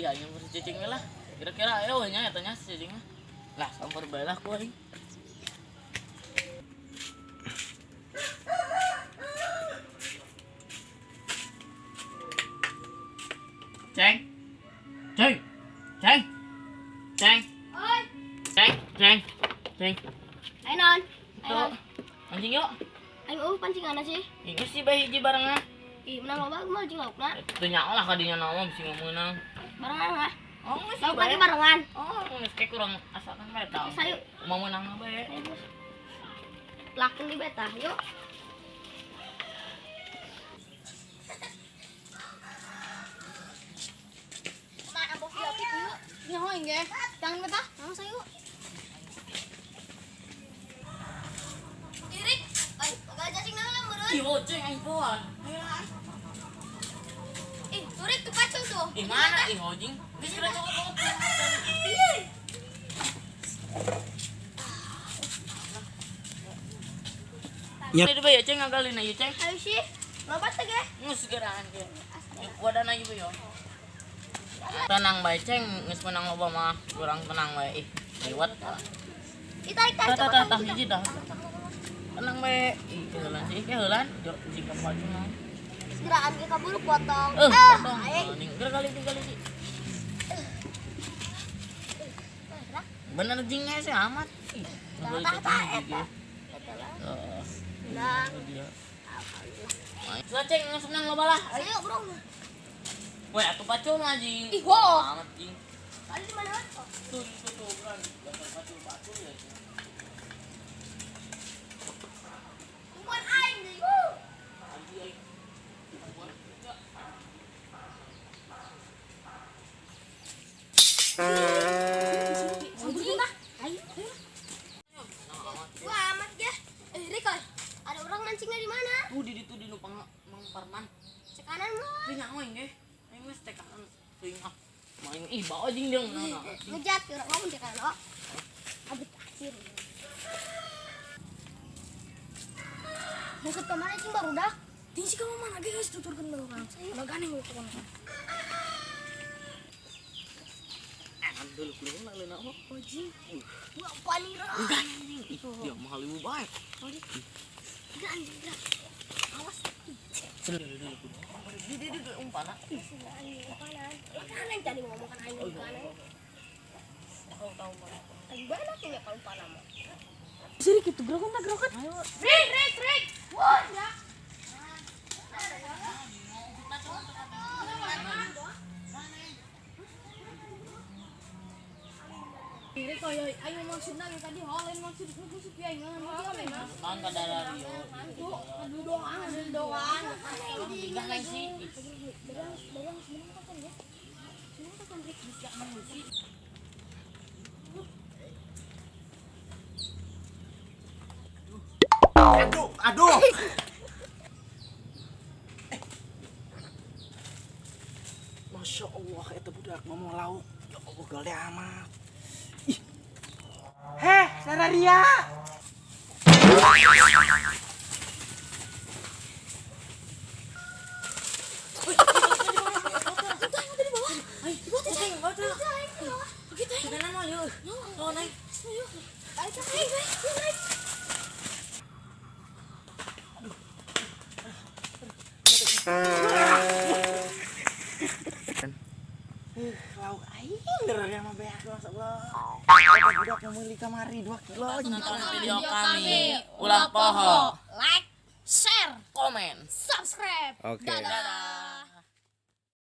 Iya, nyamper si cicing lah. Kira-kira ayo we nya eta nya si cicing mah. Lah, samper bae lah ku aing. Ceng. Ceng. Ceng. Ceng. Oi, Ceng, ceng. Ceng. ayo non. Ayo Tuh. non. Anjing yuk. Ayo pancingan sih. Ini sih bae hiji barengan. Ih, menang loba mah jeung laukna. Teu nyaho lah kadinya nama bisi meunang. Barengan lah. Oh, geus Lauk bae. lagi barengan. Oh, geus kayak kurang asakan bae tah. Geus, ayo. Mau meunang mah bae. Ayo, bos. Lakin di beta, yuk. Kemana bos Yopi yuk? Nyaho ge. Jangan betah. Langsung yuk. Irik, ay, agak cacing na meureun. Ih, ceng aing poan. Ayo lah. Ih, turik tuh pacul tuh. Ih, mana ih hojing? Geus kira cowok. Ya. Ini bae ceng ngagalin ieu ceng. Ayo sih. Loba teh ge. Geus geraan ge. Wadana ieu yo. Tenang bae ceng, geus menang loba mah kurang tenang bae. Ih, lewat. Ih, tarik tarik. Tah tah tah hiji dah. Tenang bae. Ih, keheulan sih, keheulan. Jo, jika baju mah. Geraan ge kaburu potong. Potong. Aing. Ning geura kali tinggal hiji. Bener jingnya sih amat. Ih, Tah tah eta. Eta lah. Heeh. Menang. Dia. Lah ceng geus menang loba lah. Ayo, bro. Weh, atuh pacul mah jing. Ih, wo. Amat jing. Tadi di mana? Tuh, itu tuh bukan dasar pacul-pacul ya. Tungguan aing deui. Anjing aing. Anjing lah. Ayo. Wah, amat ya. Eh, Rik, oi. Ada orang mancingnya di mana? Tuh di ditu di nu pang Mang Parman. Sekanan mah. Ih, nyaho aing ge. Aing geus teh kanan teuing ah. Main ih bawa jing dia nah. Ngejat orang ngomong di kanan, oh. Abut akhir. Maksud kemana sih baru dah? Ting sih kamu mana ge geus tuturkeun bae urang. Magane we pokona. Dulu dulu lah leuna mah. Ojing. Wah, panira. Enggak anjing. Ih, dia mahal ibu bae. Enggak anjing, gerak. Awas. Di di di umpana. Anjing kanan. Kanan tadi ngomong kan anjing kanan. Tahu tahu mana. Gimana tuh ya kalau panah mah? Sini kitu gerokan tak gerokan. Rik, rik, rik. Wah, ya. Iri koyo ayo maksudna ge tadi ho lain maksud maksud pieu aing mah maksud mah. Naon kadara rio. Aduh doang, aduh doang. Enggak lain sih. Aduh, aduh. Masya Allah, itu budak ngomong lauk. Ya Allah, gale amat. Ih. Heh, Sararia. Lauk aing dernya mah beak Masya Allah. Eta budak meuli kamari 2 kilo. Nonton video kami. Ulah poho. Like, share, Komen. subscribe. Oke. Dadah.